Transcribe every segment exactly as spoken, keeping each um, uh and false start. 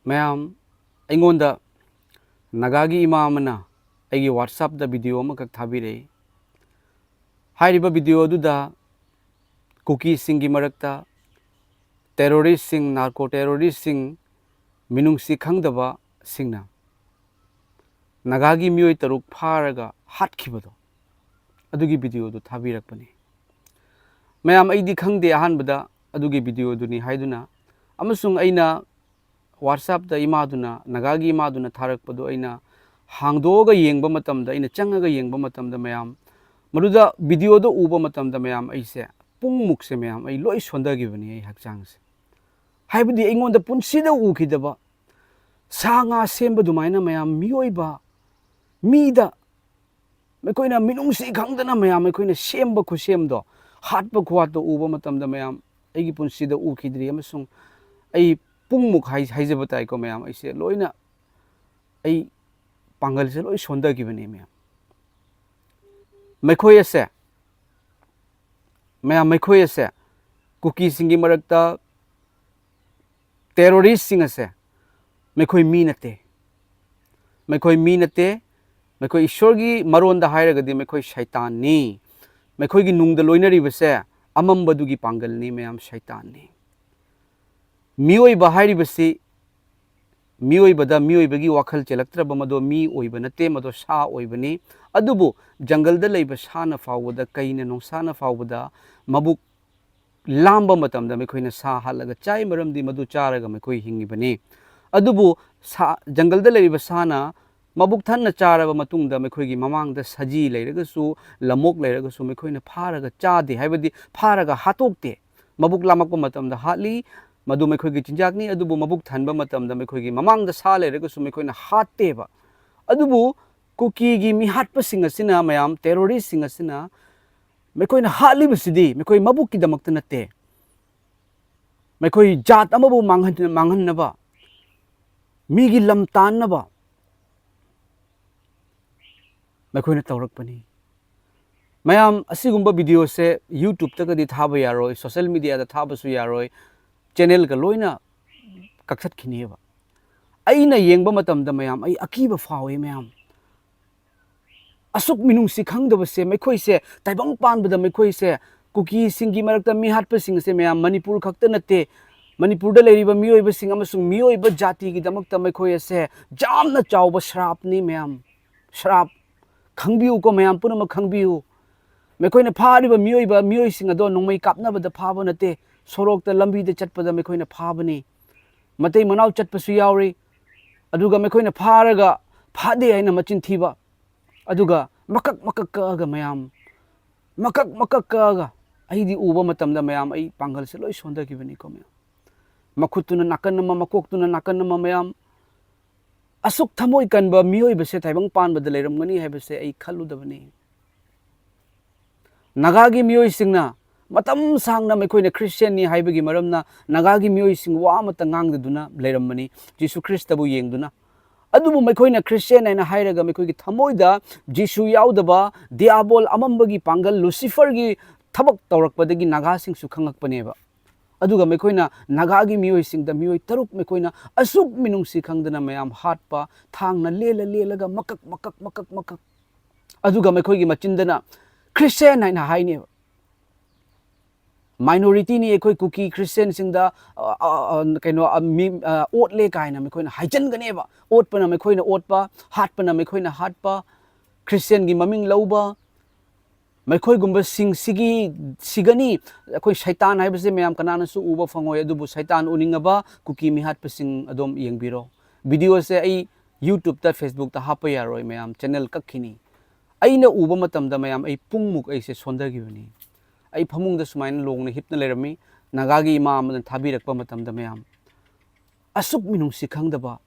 ꯃꯌꯥꯝ, ꯑꯩꯉꯣꯟꯗ ꯅꯥꯒꯥꯒꯤ ꯏꯃꯥ ꯑꯃꯅ ꯑꯩꯒꯤ WhatsApp-ꯇ video ꯑꯃꯈꯛ ꯊꯥꯕꯤꯔꯛꯏ꯫ ꯍꯥꯏꯔꯤꯕ video ꯑꯗꯨꯗ ꯀꯨꯀꯤꯁꯤꯡꯒꯤ ꯃꯔꯛꯇ terrorist-ꯁꯤꯡ, narco terrorist-ꯁꯤꯡ, ꯃꯤꯅꯨꯡꯁꯤ ꯈꯪꯗꯕꯁꯤꯡꯅ ꯅꯥꯒꯥꯒꯤ ꯃꯤꯑꯣꯏ ꯇꯔꯨꯛ ꯐꯥꯔꯒ ꯍꯥꯠꯈꯤꯕꯗꯣ, ꯑꯗꯨꯒꯤ video-ꯗꯨ ꯊꯥꯕꯤꯔꯛꯄꯅꯤ꯫ ꯃꯌꯥꯝ, ꯑꯩꯗꯤ ꯈꯪꯗꯦ ꯑꯍꯥꯟꯕꯗ ꯑꯗꯨꯒꯤ video-ꯗꯨꯅꯤ ꯍꯥꯏꯗꯨꯅ, ꯑꯃꯁꯨꯡ ꯑꯩꯅ WhatsApp-ꯇ ꯏꯃꯥꯗꯨꯅ, ꯅꯥꯒꯥꯒꯤ ꯏꯃꯥꯗꯨꯅ ꯊꯥꯔꯛꯄꯗꯨ ꯑꯩꯅ ꯍꯥꯡꯗꯣꯛꯑꯒ ꯌꯦꯡꯕ ꯃꯇꯝꯗ, ꯑꯩꯅ ꯆꯪꯉꯒ ꯌꯦꯡꯕ ꯃꯇꯝꯗ, ꯃꯌꯥꯝ, ꯃꯗꯨꯗ video-ꯗꯣ ꯎꯕ ꯃꯇꯝꯗ, ꯃꯌꯥꯝ, ꯑꯩꯁꯦ ꯄꯨꯡꯃꯨꯛꯁꯦ, ꯃꯌꯥꯝ, ꯑꯩ ꯂꯣꯏ ꯁꯣꯟꯊꯈꯤꯕꯅꯤ, ꯑꯩ ꯍꯛꯆꯥꯡꯁꯦ꯫ ꯍꯥꯏꯕꯗꯤ ꯑꯩꯉꯣꯟꯗ ꯄꯨꯟꯁꯤꯗ ꯎꯈꯤꯗꯕ ꯁꯥ ꯉꯥ ꯁꯦꯝꯕ ꯑꯗꯨꯃꯥꯏꯅ, ꯃꯌꯥꯝ, ꯃꯤꯑꯣꯏꯕ, ꯃꯤꯗ, ꯑꯩꯈꯣꯏꯅ ꯃꯤꯅꯨꯡꯁꯤ ꯈꯪꯗꯅ, ꯃꯌꯥꯝ, ꯑꯩꯈꯣꯏꯅ ꯁꯦꯝꯕ ꯈꯨꯠꯁꯦꯝꯗꯣ, ꯍꯥꯠꯄ ꯈꯨꯍꯥꯠꯇꯣ ꯎꯕ ꯃꯇꯝꯗ, ꯃꯌꯥꯝ, ꯑꯩꯒꯤ ꯄꯨꯟꯁꯤꯗ ꯎꯈꯤꯗ꯭ꯔꯤ꯫ ꯑꯃꯁꯨꯡ ꯑꯩ ꯄꯨꯡꯃꯨꯛ ꯍꯥꯏ-, ꯍꯥꯏꯖꯕ ꯇꯥꯏꯀꯣ, ꯃꯌꯥꯝ, ꯑꯩꯁꯦ ꯂꯣꯏꯅ, ꯑꯩ ꯄꯥꯡꯒꯜꯁꯦ ꯂꯣꯏ ꯁꯣꯟꯊꯈꯤꯕꯅꯦ, ꯃꯌꯥꯝ꯫ ꯃꯈꯣꯏ ꯑꯁꯦ, ꯃꯌꯥꯝ, ꯃꯈꯣꯏ ꯑꯁꯦ, ꯀꯨꯀꯤꯁꯤꯡꯒꯤ ꯃꯔꯛꯇ terrorist-ꯁꯤꯡ ꯑꯁꯦ, ꯃꯈꯣꯏ ꯃꯤ ꯅꯠꯇꯦ꯫ ꯃꯈꯣꯏ ꯃꯤ ꯅꯠꯇꯦ꯫ ꯃꯈꯣꯏ ꯏꯁꯣꯔꯒꯤ ꯃꯔꯣꯟꯗ ꯍꯥꯏꯔꯒꯗꯤ ꯃꯈꯣꯏ ꯁꯩꯇꯥꯟꯅꯤ꯫ ꯃꯈꯣꯏꯒꯤ ꯅꯨꯡꯗ ꯂꯣꯏꯅꯔꯤꯕꯁꯦ ꯑꯃꯝꯕꯗꯨꯒꯤ ꯄꯥꯡꯒꯜꯅꯤ, ꯃꯌꯥꯝ, ꯁꯩꯇꯥꯟꯅꯤ꯫ ꯃꯤꯑꯣꯏꯕ ꯍꯥꯏꯔꯤꯕꯁꯤ, ꯃꯤꯑꯣꯏꯕꯗ ꯃꯤꯑꯣꯏꯕꯒꯤ ꯋꯥꯈꯜ ꯆꯦꯜꯂꯛꯇ꯭ꯔꯕ ꯃꯗꯣ ꯃꯤ ꯑꯣꯏꯕ ꯅꯠꯇꯦ, ꯃꯗꯣ ꯁꯥ ꯑꯣꯏꯕꯅꯤ꯫ ꯑꯗꯨꯕꯨ ꯖꯪꯒꯜꯗ ꯂꯩꯕ ꯁꯥꯅ ꯐꯥꯎꯕꯗ, ꯀꯩꯅ ꯅꯣꯡꯁꯥꯅ ꯐꯥꯎꯕꯗ ꯃꯕꯨꯛ ꯂꯥꯝꯕ ꯃꯇꯝꯗ ꯃꯈꯣꯏꯅ ꯁꯥ ꯍꯥꯠꯂꯒ ꯆꯥꯏ, ꯃꯔꯝꯗꯤ ꯃꯗꯨ ꯆꯥꯔꯒ ꯃꯈꯣꯏ ꯍꯤꯡꯉꯤꯕꯅꯤ꯫ ꯑꯗꯨꯕꯨ ꯁꯥ, ꯖꯪꯒꯜꯗ ꯂꯩꯔꯤꯕ ꯁꯥꯅ ꯃꯕꯨꯛ ꯊꯟꯅ ꯆꯥꯔꯕ ꯃꯇꯨꯡꯗ ꯃꯈꯣꯏꯒꯤ ꯃꯃꯥꯡꯗ ꯁꯖꯤ ꯂꯩꯔꯒꯁꯨ, ꯂꯝꯑꯣꯛ ꯂꯩꯔꯒꯁꯨ ꯃꯈꯣꯏꯅ ꯐꯥꯔꯒ ꯆꯥꯗꯦ, ꯍꯥꯏꯕꯗꯤ ꯐꯥꯔꯒ ꯍꯥꯠꯇꯣꯛꯇꯦ꯫ ꯃꯕꯨꯛ ꯂꯥꯝꯃꯛꯄ ꯃꯇꯝꯗ ꯍꯥꯠꯂꯤ, ꯃꯗꯨ ꯃꯈꯣꯏꯒꯤ ꯆꯤꯟꯖꯥꯛꯅꯤ꯫ ꯑꯗꯨꯕꯨ ꯃꯕꯨꯛ ꯊꯟꯕ ꯃꯇꯝꯗ ꯃꯈꯣꯏꯒꯤ ꯃꯃꯥꯡꯗ ꯁꯥ ꯂꯩꯔꯒꯁꯨ ꯃꯈꯣꯏꯅ ꯍꯥꯠꯇꯦꯕ꯫ ꯑꯗꯨꯕꯨ ꯀꯨꯀꯤꯒꯤ ꯃꯤꯍꯥꯠꯄꯁꯤꯡ ꯑꯁꯤꯅ, ꯃꯌꯥꯝ, terrorist-ꯁꯤꯡ ꯑꯁꯤꯅ ꯃꯈꯣꯏꯅ ꯍꯥꯠꯂꯤꯕꯁꯤꯗꯤ ꯃꯈꯣꯏ ꯃꯕꯨꯛꯀꯤꯗꯃꯛꯇ ꯅꯠꯇꯦ꯫ ꯃꯈꯣꯏ ꯖꯥꯠ ꯑꯃꯕꯨ ꯃꯥꯡꯍꯟ-, ꯃꯥꯡꯍꯟꯅꯕ, ꯃꯤꯒꯤ ꯂꯝ ꯇꯥꯟꯅꯕ ꯃꯈꯣꯏꯅ ꯇꯧꯔꯛꯄꯅꯤ꯫ ꯃꯌꯥꯝ, ꯑꯁꯤꯒꯨꯝꯕ video-ꯁꯦ YouTube-ꯇꯒꯗꯤ ꯊꯥꯕ ꯌꯥꯔꯣꯏ, social media-ꯗ ꯊꯥꯕꯁꯨ ꯌꯥꯔꯣꯏ, channel-ꯒ ꯂꯣꯏꯅ ꯀꯛꯊꯠꯈꯤꯅꯦꯕ꯫ ꯑꯩꯅ ꯌꯦꯡꯕ ꯃꯇꯝꯗ ꯃꯌꯥꯝ, ꯑꯩ ꯑꯀꯤꯕ ꯐꯥꯎꯏ ꯃꯌꯥꯝ꯫ ꯑꯁꯨꯛ ꯃꯤꯅꯨꯡꯁꯤ ꯈꯪꯗꯕꯁꯦ, ꯃꯈꯣꯏꯁꯦ ꯇꯥꯏꯕꯪ ꯄꯥꯟꯕꯗ ꯃꯈꯣꯏꯁꯦ ꯀꯨꯀꯤꯁꯤꯡꯒꯤ ꯃꯔꯛꯇ ꯃꯤꯍꯥꯠꯄꯁꯤꯡ ꯑꯁꯦ ꯃꯌꯥꯝ ꯃꯅꯤꯄꯨꯔ ꯈꯛꯇ ꯅꯠꯇꯦ, ꯃꯅꯤꯄꯨꯔꯗ ꯂꯩꯔꯤꯕ ꯃꯤꯑꯣꯏꯕꯁꯤꯡ ꯑꯃꯁꯨꯡ ꯃꯤꯑꯣꯏꯕ ꯖꯥꯇꯤꯒꯤꯗꯃꯛꯇ ꯃꯈꯣꯏ ꯑꯁꯦ ꯌꯥꯝꯅ ꯆꯥꯎꯕ ꯁ꯭ꯔꯥꯞꯅꯤ ꯃꯌꯥꯝ, ꯁ꯭ꯔꯥꯞ꯫ ꯈꯪꯕꯤꯌꯨꯀꯣ, ꯃꯌꯥꯝ ꯄꯨꯝꯅꯃꯛ ꯈꯪꯕꯤꯌꯨ꯫ ꯃꯈꯣꯏꯅ ꯐꯥꯔꯤꯕ ꯃꯤꯑꯣꯏꯕ, ꯃꯤꯑꯣꯏꯁꯤꯡ ꯑꯗꯣ ꯅꯣꯡꯃꯩ ꯀꯥꯞꯅꯕꯗ ꯐꯥꯕ ꯅꯠꯇꯦ, ꯁꯣꯔꯣꯛꯇ ꯂꯝꯕꯤꯗ ꯆꯠꯄꯗ ꯃꯈꯣꯏꯅ ꯐꯥꯕꯅꯤ꯫ ꯃꯇꯩ ꯃꯅꯥꯎ ꯆꯠꯄꯁꯨ ꯌꯥꯎꯔꯤ꯫ ꯑꯗꯨꯒ ꯃꯈꯣꯏꯅ ꯐꯥꯔꯒ ꯐꯥꯗꯦ ꯍꯥꯏꯅ ꯃꯆꯤꯟ ꯊꯤꯕ꯫ ꯑꯗꯨꯒ ꯃꯀꯛ ꯃꯀꯛ ꯀꯛꯑꯒ ꯃꯌꯥꯝ, ꯃꯀꯛ ꯃꯀꯛ ꯀꯛꯑꯒ ꯑꯩꯗꯤ ꯎꯕ ꯃꯇꯝꯗ ꯃꯌꯥꯝ ꯑꯩ ꯄꯥꯡꯒꯜꯁꯦ ꯂꯣꯏ ꯁꯣꯟꯊꯈꯤꯕꯅꯤꯀꯣ ꯃꯌꯥꯝ꯫ ꯃꯈꯨꯠꯇꯨꯅ ꯅꯥꯀꯟ ꯑꯃ, ꯃꯀꯣꯛꯇꯨꯅ ꯅꯥꯀꯟ ꯑꯃ ꯃꯌꯥꯝ꯫ ꯑꯁꯨꯛ ꯊꯃꯣꯏ ꯀꯟꯕ ꯃꯤꯑꯣꯏꯕꯁꯦ ꯇꯥꯏꯕꯪ ꯄꯥꯟꯕꯗ ꯂꯩꯔꯝꯒꯅꯤ ꯍꯥꯏꯕꯁꯦ ꯑꯩ ꯈꯜꯂꯨꯗꯕꯅꯤ꯫ ꯅꯥꯒꯥꯒꯤ ꯃꯤꯑꯣꯏꯁꯤꯡꯅ ꯃꯇꯝ ꯁꯥꯡꯅ ꯃꯈꯣꯏꯅ ꯈ꯭ꯔꯤꯁꯇꯤꯌꯥꯟꯅꯤ ꯍꯥꯏꯕꯒꯤ ꯃꯔꯝꯅ ꯅꯥꯒꯥꯒꯤ ꯃꯤꯑꯣꯏꯁꯤꯡ ꯋꯥ ꯑꯃꯠꯇ ꯉꯥꯡꯗꯗꯨꯅ ꯂꯩꯔꯝꯕꯅꯤ, ꯖꯤꯁꯨ ꯈ꯭ꯔꯤꯁꯇꯕꯨ ꯌꯦꯡꯗꯨꯅ꯫ ꯑꯗꯨꯕꯨ ꯃꯈꯣꯏꯅ ꯈ꯭ꯔꯤꯁꯇꯤꯌꯥꯟ ꯍꯥꯏꯅ ꯍꯥꯏꯔꯒ ꯃꯈꯣꯏꯒꯤ ꯊꯃꯣꯏꯗ ꯖꯤꯁꯨ ꯌꯥꯎꯗꯕ, ꯗꯤꯌꯥꯕꯣꯜ ꯑꯃꯝꯕꯒꯤ ꯄꯥꯡꯒꯜ ꯂꯨꯁꯤꯐꯔꯒꯤ ꯊꯕꯛ ꯇꯧꯔꯛꯄꯗꯒꯤ ꯅꯥꯒꯥꯁꯤꯡꯁꯨ ꯈꯪꯂꯛꯄꯅꯦꯕ꯫ ꯑꯗꯨꯒ ꯃꯈꯣꯏꯅ ꯅꯥꯒꯥꯒꯤ ꯃꯤꯑꯣꯏꯁꯤꯡꯗ, ꯃꯤꯑꯣꯏ ꯇꯔꯨꯛ ꯃꯈꯣꯏꯅ ꯑꯁꯨꯛ ꯃꯤꯅꯨꯡꯁꯤ ꯈꯪꯗꯅ ꯃꯌꯥꯝ ꯍꯥꯠꯄ, ꯊꯥꯡꯅ ꯂꯦꯜꯂ ꯂꯦꯜꯂꯒ ꯃꯀꯛ ꯃꯀꯛ ꯃꯀꯛ ꯃꯀꯛ꯫ ꯑꯗꯨꯒ ꯃꯈꯣꯏꯒꯤ ꯃꯆꯤꯟꯗꯅ ꯈ꯭ꯔꯤꯁꯇꯤꯌꯥꯟ ꯍꯥꯏꯅ ꯍꯥꯏꯅꯦꯕ꯫ ꯃꯥꯏꯅꯣꯔꯤꯇꯤꯅꯤ ꯑꯩꯈꯣꯏ ꯀꯨꯀꯤ ꯈ꯭ꯔꯤꯁꯇꯤꯌꯥꯟꯁꯤꯡꯗ, ꯑ, ꯑ, ꯑ, ꯀꯩꯅꯣ, ꯑ, ꯃꯤ, ꯑ, ꯑꯣꯠꯂꯦ ꯀꯥꯏꯅ ꯃꯈꯣꯏꯅ ꯍꯥꯏꯖꯤꯟꯒꯅꯦꯕ꯫ ꯑꯣꯠꯄꯅ ꯃꯈꯣꯏꯅ ꯑꯣꯠꯄ, ꯍꯥꯠꯄꯅ ꯃꯈꯣꯏꯅ ꯍꯥꯠꯄ, ꯈ꯭ꯔꯤꯁꯇꯤꯌꯥꯟꯒꯤ ꯃꯃꯤꯡ ꯂꯧꯕ, ꯃꯈꯣꯏꯒꯨꯝꯕꯁꯤꯡꯁꯤꯒꯤ, ꯁꯤꯒꯅꯤ꯫ ꯑꯩꯈꯣꯏ ꯁꯩꯇꯥꯟ ꯍꯥꯏꯕꯁꯦ ꯃꯌꯥꯝ ꯀꯅꯥꯅꯁꯨ ꯎꯕ ꯐꯪꯉꯣꯏ, ꯑꯗꯨꯕꯨ ꯁꯩꯇꯥꯟ ꯎꯅꯤꯡꯉꯕ ꯀꯨꯀꯤ ꯃꯤꯍꯥꯠꯄꯁꯤꯡ ꯑꯗꯨꯝ ꯌꯦꯡꯕꯤꯔꯣ꯫ ꯚꯤꯗꯤꯑꯣꯁꯦ ꯑꯩ YouTubeꯇ, Facebookꯇ ꯍꯥꯞꯄ ꯌꯥꯔꯣꯏ ꯃꯌꯥꯝ, ꯆꯦꯅꯦꯜ ꯀꯛꯈꯤꯅꯤ꯫ ꯑꯩꯅ ꯎꯕ ꯃꯇꯝꯗ ꯃꯌꯥꯝ, ꯑꯩ ꯄꯨꯡꯃꯨꯛ ꯑꯩꯁꯦ ꯁꯣꯟꯊꯈꯤꯕꯅꯤ꯫ ꯑꯩ ꯐꯃꯨꯡꯗ ꯁꯨꯃꯥꯏꯅ ꯂꯣꯡꯅ ꯍꯤꯞꯅ ꯂꯩꯔꯝꯃꯤ꯫ ꯅꯥꯒꯥꯒꯤ ꯏꯃꯥ ꯑꯃꯅ ꯊꯥꯕꯤꯔꯛꯄ ꯃꯇꯝꯗ ꯃꯌꯥꯝ, ꯑꯁꯨꯛ ꯃꯤꯅꯨꯡꯁꯤ ꯈꯪꯗꯕ,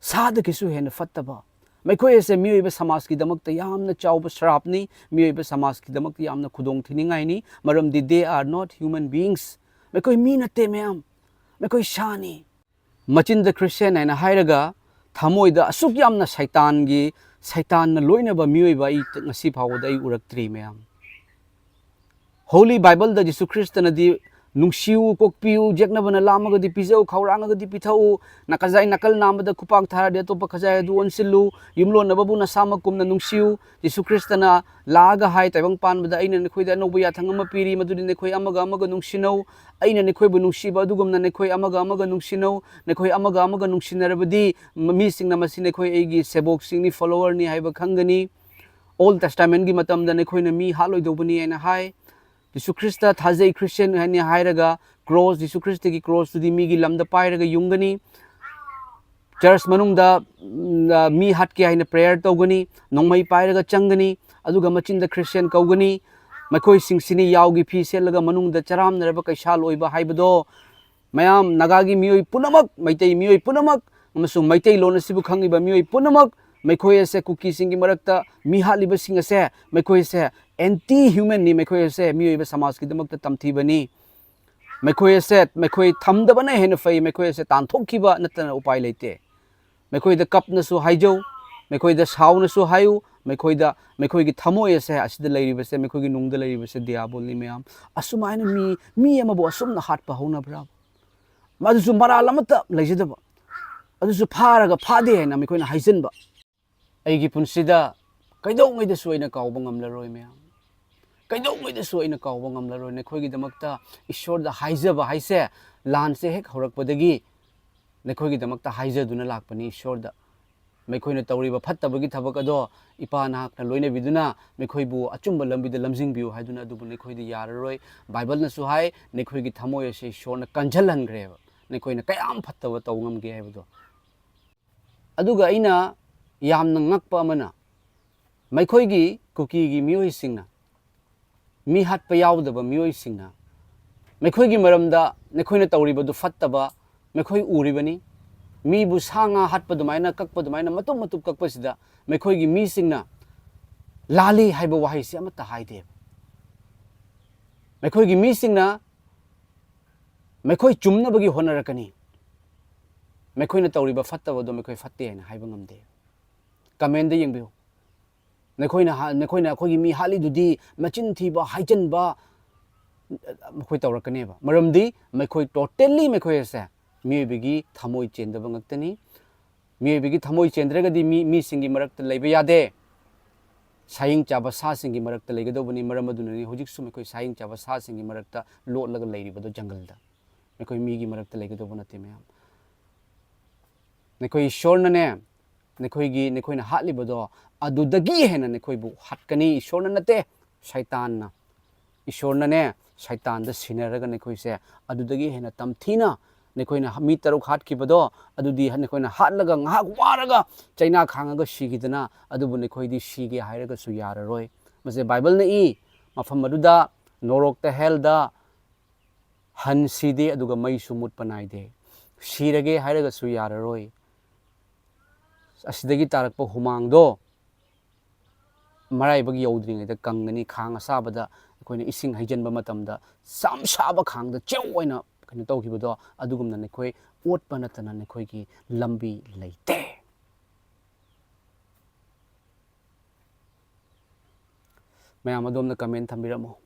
ꯁꯥꯗꯒꯤꯁꯨ ꯍꯦꯟꯅ ꯐꯠꯇꯕ꯫ ꯃꯈꯣꯏ ꯑꯁꯦ ꯃꯤꯑꯣꯏꯕ ꯁꯃꯥꯖꯀꯤꯗꯃꯛꯇ ꯌꯥꯝꯅ ꯆꯥꯎꯕ ꯁ꯭ꯔꯥꯞꯅꯤ, ꯃꯤꯑꯣꯏꯕ ꯁꯃꯥꯖꯀꯤꯗꯃꯛꯇ ꯌꯥꯝꯅ ꯈꯨꯗꯣꯡ ꯊꯤꯅꯤꯡꯉꯥꯏꯅꯤ, ꯃꯔꯝꯗꯤ they are not human beings꯫ ꯃꯈꯣꯏ ꯃꯤ ꯅꯠꯇꯦ ꯃꯌꯥꯝ, ꯃꯈꯣꯏ ꯁꯥꯅꯤ꯫ ꯃꯆꯤꯟꯗ ꯈ꯭ꯔꯤꯁꯇꯤꯌꯥꯟ ꯍꯥꯏꯅ ꯍꯥꯏꯔꯒ ꯊꯃꯣꯏꯗ ꯑꯁꯨꯛ ꯌꯥꯝꯅ ꯁꯩꯇꯥꯟꯒꯤ, ꯁꯩꯇꯥꯟꯅ ꯂꯣꯏꯅꯕ ꯃꯤꯑꯣꯏꯕ ꯑꯩ ꯉꯁꯤ ꯐꯥꯎꯕꯗ ꯑꯩ ꯎꯔꯛꯇ꯭ꯔꯤ ꯃꯌꯥꯝ꯫ Holy Bibleꯗ ꯖꯤꯁꯨ ꯈ꯭ꯔꯤꯁꯇꯅꯗꯤ ꯅꯨꯡꯁꯤꯌꯨ, ꯀꯣꯛꯄꯤꯌꯨ, ꯌꯦꯛꯅꯕꯅ ꯂꯥꯝꯃꯒꯗꯤ ꯄꯤꯖꯧ, ꯈꯧꯔꯥꯡꯉꯒꯗꯤ ꯄꯤꯊꯛꯎ, ꯅ ꯈꯖꯥꯏ ꯅꯥꯀꯜ ꯅꯥꯝꯃꯗ ꯈꯨꯄꯥꯛ ꯊꯥꯔꯗꯤ ꯑꯇꯣꯞꯄ ꯈꯖꯥꯏ ꯑꯗꯨ ꯑꯣꯟꯁꯤꯜꯂꯨ, ꯌꯨꯝꯂꯣꯟꯅꯕꯕꯨ ꯅꯁꯥꯃꯛ ꯀꯨꯝꯅ ꯅꯨꯡꯁꯤꯌꯨ꯫ ꯖꯤꯁꯨ ꯈ꯭ꯔꯤꯁꯇꯅ ꯂꯥꯛꯑꯒ ꯍꯥꯏ, ꯇꯥꯏꯕꯪ ꯄꯥꯟꯕꯗ ꯑꯩꯅ ꯅꯈꯣꯏꯗ ꯑꯅꯧꯕ ꯌꯥꯊꯪ ꯑꯃ ꯄꯤꯔꯤ, ꯃꯗꯨꯗꯤ ꯅꯈꯣꯏ ꯑꯃꯒ ꯑꯃꯒ ꯅꯨꯡꯁꯤꯅꯧ꯫ ꯑꯩꯅ ꯅꯈꯣꯏꯕꯨ ꯅꯨꯡꯁꯤꯕ ꯑꯗꯨꯒꯨꯝꯅ ꯅꯈꯣꯏ ꯑꯃꯒ ꯑꯃꯒ ꯅꯨꯡꯁꯤꯅꯧ꯫ ꯅꯈꯣꯏ ꯑꯃꯒ ꯑꯃꯒ ꯅꯨꯡꯁꯤꯅꯔꯕꯗꯤ ꯃ-, ꯃꯤꯁꯤꯡꯅ ꯃꯁꯤ ꯅꯈꯣꯏ ꯑꯩꯒꯤ ꯁꯦꯕꯣꯛꯁꯤꯡꯅꯤ, followerꯅꯤ ꯍꯥꯏꯕ ꯈꯪꯒꯅꯤ꯫ Old Testamentꯀꯤ ꯃꯇꯝꯗ ꯅꯈꯣꯏꯅ ꯃꯤ ꯍꯥꯠꯂꯣꯏꯗꯧꯕꯅꯤ ꯍꯥꯏꯅ ꯍꯥꯏ꯫ ꯖꯤꯁꯨ ꯈ꯭ꯔꯤꯁꯇ ꯊꯥꯖꯩ, Christian ꯍꯥꯏꯅ ꯍꯥꯏꯔꯒ, ꯀ꯭ꯔꯣꯁ, ꯖꯤꯁꯨ ꯈ꯭ꯔꯤꯁꯇꯒꯤ ꯀ꯭ꯔꯣꯁꯇꯨꯗꯤ ꯃꯤꯒꯤ ꯂꯝꯗ ꯄꯥꯏꯔꯒ ꯌꯨꯡꯒꯅꯤ꯫ ꯆꯔꯆ ꯃꯅꯨꯡꯗ, ꯎꯝ, ꯃꯤ ꯍꯥꯠꯀꯦ ꯍꯥꯏꯅ prayer ꯇꯧꯒꯅꯤ, ꯅꯣꯡꯃꯩ ꯄꯥꯏꯔꯒ ꯆꯪꯒꯅꯤ, ꯑꯗꯨꯒ ꯃꯆꯤꯟꯗ Christian ꯀꯧꯒꯅꯤ꯫ ꯃꯈꯣꯏꯁꯤꯡꯁꯤꯅꯤ ꯌꯥꯎꯒꯤ ꯐꯤ ꯁꯦꯠꯂꯒ ꯃꯅꯨꯡꯗ ꯆꯔꯥꯝꯅꯔꯕ ꯀꯩꯁꯥꯜ ꯑꯣꯏꯕ ꯍꯥꯏꯕꯗꯣ꯫ ꯃꯌꯥꯝ, ꯅꯥꯒꯥꯒꯤ ꯃꯤꯑꯣꯏ ꯄꯨꯝꯅꯃꯛ, ꯃꯩꯇꯩ ꯃꯤꯑꯣꯏ ꯄꯨꯝꯅꯃꯛ, ꯑꯃꯁꯨꯡ ꯃꯩꯇꯩꯂꯣꯟ ꯑꯁꯤꯕꯨ ꯈꯪꯂꯤꯕ ꯃꯤꯑꯣꯏ ꯄꯨꯝꯅꯃꯛ, ꯃꯈꯣꯏ ꯑꯁꯦ ꯀꯨꯀꯤꯁꯤꯡꯒꯤ ꯃꯔꯛꯇ ꯃꯤ ꯍꯥꯠꯂꯤꯕꯁꯤꯡ ꯑꯁꯦ, ꯃꯈꯣꯏ ꯑꯁꯦ anti humanꯅꯤ, ꯃꯈꯣꯏ ꯑꯁꯦ ꯃꯤꯑꯣꯏꯕ ꯁꯃꯥꯖꯀꯤꯗꯃꯛꯇ ꯇꯝꯊꯤꯕꯅꯤ꯫ ꯃꯈꯣꯏ ꯑꯁꯦ ꯃꯈꯣꯏ ꯊꯝꯗꯕꯅ ꯍꯦꯟꯅ ꯐꯩ, ꯃꯈꯣꯏ ꯑꯁꯦ ꯇꯥꯟꯊꯣꯛꯈꯤꯕ ꯅꯠꯇꯅ ꯎꯄꯥꯏ ꯂꯩꯇꯦ꯫ ꯃꯈꯣꯏꯗ ꯀꯞꯅꯁꯨ ꯍꯥꯏꯖꯧ, ꯃꯈꯣꯏꯗ ꯁꯥꯎꯅꯁꯨ ꯍꯥꯏꯌꯨ, ꯃꯈꯣꯏꯗ, ꯃꯈꯣꯏꯒꯤ ꯊꯃꯣꯏ ꯑꯁꯦ, ꯑꯁꯤꯗ ꯂꯩꯔꯤꯕꯁꯦ, ꯃꯈꯣꯏꯒꯤ ꯅꯨꯡꯗ ꯂꯩꯔꯤꯕꯁꯦ ꯗꯤꯌꯥꯕꯣꯜꯅꯤ ꯃꯌꯥꯝ꯫ ꯑꯁꯨꯃꯥꯏꯅ ꯃꯤ, ꯃꯤ ꯑꯃꯕꯨ ꯑꯁꯨꯝꯅ ꯍꯥꯠꯄ ꯍꯧꯅꯕ꯭ꯔꯥ? ꯃꯗꯨꯁꯨ ꯃꯔꯥꯜ ꯑꯃꯠꯇ ꯂꯩꯖꯗꯕ, ꯑꯗꯨꯁꯨ ꯐꯥꯔꯒ ꯐꯥꯗꯦ ꯍꯥꯏꯅ ꯃꯈꯣꯏꯅ ꯍꯥꯏꯖꯤꯟꯕ꯫ ꯑꯩꯒꯤ ꯄꯨꯟꯁꯤꯗ ꯀꯩꯗꯧꯉꯩꯗꯁꯨ ꯑꯩꯅ ꯀꯥꯎꯕ ꯉꯝꯂꯔꯣꯏ ꯃꯌꯥꯝ, ꯀꯩꯗꯧꯉꯩꯗꯁꯨ ꯑꯩꯅ ꯀꯥꯎꯕ ꯉꯝꯂꯔꯣꯏ꯫ ꯅꯈꯣꯏꯒꯤꯗꯃꯛꯇ ꯏꯁꯣꯔꯗ ꯍꯥꯏꯖꯕ ꯍꯥꯏꯁꯦ, ꯂꯥꯟꯁꯦ ꯍꯦꯛ ꯍꯧꯔꯛꯄꯗꯒꯤ ꯅꯈꯣꯏꯒꯤꯗꯃꯛꯇ ꯍꯥꯏꯖꯗꯨꯅ ꯂꯥꯛꯄꯅꯤ ꯏꯁꯣꯔꯗ꯫ ꯃꯈꯣꯏꯅ ꯇꯧꯔꯤꯕ ꯐꯠꯇꯕꯒꯤ ꯊꯕꯛ ꯑꯗꯣ ꯏꯄꯥ ꯅꯍꯥꯛꯅ ꯂꯣꯏꯅꯕꯤꯗꯨꯅ ꯃꯈꯣꯏꯕꯨ ꯑꯆꯨꯝꯕ ꯂꯝꯕꯤꯗ ꯂꯝꯖꯤꯡꯕꯤꯌꯨ ꯍꯥꯏꯗꯨꯅ, ꯑꯗꯨꯕꯨ ꯅꯈꯣꯏꯗꯤ ꯌꯥꯔꯔꯣꯏ꯫ ꯕꯥꯏꯕꯜꯅꯁꯨ ꯍꯥꯏ, ꯅꯈꯣꯏꯒꯤ ꯊꯃꯣꯏ ꯑꯁꯤ ꯏꯁꯣꯔꯅ ꯀꯟꯖꯜꯍꯟꯈ꯭ꯔꯦꯕ, ꯅꯈꯣꯏꯅ ꯀꯌꯥꯝ ꯐꯠꯇꯕ ꯇꯧ ꯉꯝꯒꯦ ꯍꯥꯏꯕꯗꯣ꯫ ꯑꯗꯨꯒ ꯑꯩꯅ ꯌꯥꯝꯅ ꯉꯛꯄ ꯑꯃꯅ, ꯃꯈꯣꯏꯒꯤ ꯀꯨꯀꯤꯒꯤ ꯃꯤꯑꯣꯏꯁꯤꯡꯅ, ꯃꯤ ꯍꯥꯠꯄ ꯌꯥꯎꯗꯕ ꯃꯤꯑꯣꯏꯁꯤꯡꯅ, ꯃꯈꯣꯏꯒꯤ ꯃꯔꯝꯗ ꯅꯈꯣꯏꯅ ꯇꯧꯔꯤꯕꯗꯨ ꯐꯠꯇꯕ ꯃꯈꯣꯏ ꯎꯔꯤꯕꯅꯤ꯫ ꯃꯤꯕꯨ ꯁꯥ ꯉꯥ ꯍꯥꯠꯄ ꯑꯗꯨꯃꯥꯏꯅ, ꯀꯛꯄ ꯑꯗꯨꯃꯥꯏꯅ, ꯃꯇꯨꯝ ꯃꯇꯨꯝ ꯀꯛꯄꯁꯤꯗ ꯃꯈꯣꯏꯒꯤ ꯃꯤꯁꯤꯡꯅ ꯂꯥꯜꯂꯤ ꯍꯥꯏꯕ ꯋꯥꯍꯩꯁꯤ ꯑꯃꯠꯇ ꯍꯥꯏꯗꯦꯕ꯫ ꯃꯈꯣꯏꯒꯤ ꯃꯤꯁꯤꯡꯅ ꯃꯈꯣꯏ ꯆꯨꯝꯅꯕꯒꯤ ꯍꯣꯠꯅꯔꯛꯀꯅꯤ꯫ ꯃꯈꯣꯏꯅ ꯇꯧꯔꯤꯕ ꯐꯠꯇꯕꯗꯣ ꯃꯈꯣꯏ ꯐꯠꯇꯦ ꯍꯥꯏꯅ ꯍꯥꯏꯕ ꯉꯝꯗꯦ꯫ Commentꯗ ꯌꯦꯡꯕꯤꯌꯨ꯫ ꯅꯈꯣꯏꯅ ꯍꯥ-, ꯅꯈꯣꯏꯅ ꯑꯩꯈꯣꯏꯒꯤ ꯃꯤ ꯍꯥꯠꯂꯤꯗꯨꯗꯤ ꯃꯆꯤꯟ ꯊꯤꯕ, ꯍꯥꯏꯖꯟꯕ, ꯃꯈꯣꯏ ꯇꯧꯔꯛꯀꯅꯦꯕ꯫ ꯃꯔꯝꯗꯤ ꯃꯈꯣꯏ totally ꯃꯈꯣꯏ ꯑꯁꯦ ꯃꯤꯑꯣꯏꯕꯒꯤ ꯊꯃꯣꯏ ꯆꯦꯟꯗꯕ ꯉꯥꯛꯇꯅꯤ꯫ ꯃꯤꯑꯣꯏꯕꯒꯤ ꯊꯃꯣꯏ ꯆꯦꯟꯗ꯭ꯔꯒꯗꯤ ꯃꯤ, ꯃꯤꯁꯤꯡꯒꯤ ꯃꯔꯛꯇ ꯂꯩꯕ ꯌꯥꯗꯦ꯫ ꯁꯥꯍꯤꯡ ꯆꯥꯕ ꯁꯥꯁꯤꯡꯒꯤ ꯃꯔꯛꯇ ꯂꯩꯒꯗꯧꯕꯅꯤ꯫ ꯃꯔꯝ ꯑꯗꯨꯅꯅꯤ ꯍꯧꯖꯤꯛꯁꯨ ꯃꯈꯣꯏ ꯁꯥꯍꯤꯡ ꯆꯥꯕ ꯁꯥꯁꯤꯡꯒꯤ ꯃꯔꯛꯇ ꯂꯣꯠꯂꯒ ꯂꯩꯔꯤꯕꯗꯣ ꯖꯪꯒꯜꯗ꯫ ꯃꯈꯣꯏ ꯃꯤꯒꯤ ꯃꯔꯛꯇ ꯂꯩꯒꯗꯧꯕ ꯅꯠꯇꯦ, ꯃꯌꯥꯝ꯫ ꯅꯈꯣꯏ ꯏꯁꯣꯔꯅꯅꯦ, ꯅꯈꯣꯏꯒꯤ, ꯅꯈꯣꯏꯅ ꯍꯥꯠꯂꯤꯕꯗꯣ ꯑꯗꯨꯗꯒꯤ ꯍꯦꯟꯅ ꯅꯈꯣꯏꯕꯨ ꯍꯥꯠꯀꯅꯤ꯫ ꯏꯁꯣꯔꯅ ꯅꯠꯇꯦ, ꯁꯩꯇꯥꯟꯅ꯫ ꯏꯁꯣꯔꯅꯅꯦ, ꯁꯩꯇꯥꯟꯗ ꯁꯤꯟꯅꯔꯒ ꯅꯈꯣꯏꯁꯦ ꯑꯗꯨꯗꯒꯤ ꯍꯦꯟꯅ ꯇꯝꯊꯤꯅ, ꯅꯈꯣꯏꯅ ꯃꯤ ꯇꯔꯨꯛ ꯍꯥꯠꯈꯤꯕꯗꯣ, ꯑꯗꯨꯗꯤ ꯅꯈꯣꯏꯅ ꯍꯥꯠꯂꯒ ꯉꯥꯏꯍꯥꯛ ꯋꯥꯔꯒ ꯆꯩꯅꯥ ꯈꯥꯡꯉꯒ ꯁꯤꯈꯤꯗꯅ, ꯑꯗꯨꯕꯨ ꯅꯈꯣꯏꯗꯤ ꯁꯤꯒꯦ ꯍꯥꯏꯔꯒꯁꯨ ꯌꯥꯔꯔꯣꯏ꯫ ꯃꯁꯦ ꯕꯥꯏꯕꯜꯅ ꯏ꯫ ꯃꯐꯝ ꯑꯗꯨꯗ, ꯅꯣꯔꯣꯛꯇ, ꯍꯦꯜꯗ, ꯍꯟ ꯁꯤꯗꯦ, ꯑꯗꯨꯒ ꯃꯩꯁꯨ ꯃꯨꯠꯄ ꯅꯥꯏꯗꯦ꯫ ꯁꯤꯔꯒꯦ ꯍꯥꯏꯔꯒꯁꯨ ꯌꯥꯔꯔꯣꯏ꯫ ꯑꯁꯤꯗꯒꯤ ꯇꯥꯔꯛꯄ ꯍꯨꯃꯥꯡꯗꯣ ꯃꯔꯥꯏꯕꯛ ꯌꯧꯗ꯭ꯔꯤꯉꯩꯗ ꯀꯪꯒꯅꯤ꯫ ꯈꯥꯡ ꯑꯁꯥꯕꯗ ꯑꯩꯈꯣꯏꯅ ꯏꯁꯤꯡ ꯍꯩꯖꯤꯟꯕ ꯃꯇꯝꯗ ꯆꯝ ꯁꯥꯕ ꯈꯥꯡꯗ ꯆꯦꯎ ꯑꯣꯏꯅ ꯀꯩꯅꯣ ꯇꯧꯈꯤꯕꯗꯣ, ꯑꯗꯨꯒꯨꯝꯅ ꯅꯈꯣꯏ ꯑꯣꯠꯄ ꯅꯠꯇꯅ ꯅꯈꯣꯏꯒꯤ ꯂꯝꯕꯤ ꯂꯩꯇꯦ꯫ ꯃꯌꯥꯝ ꯑꯗꯣꯝꯅ comment ꯊꯝꯕꯤꯔꯝꯃꯣ꯫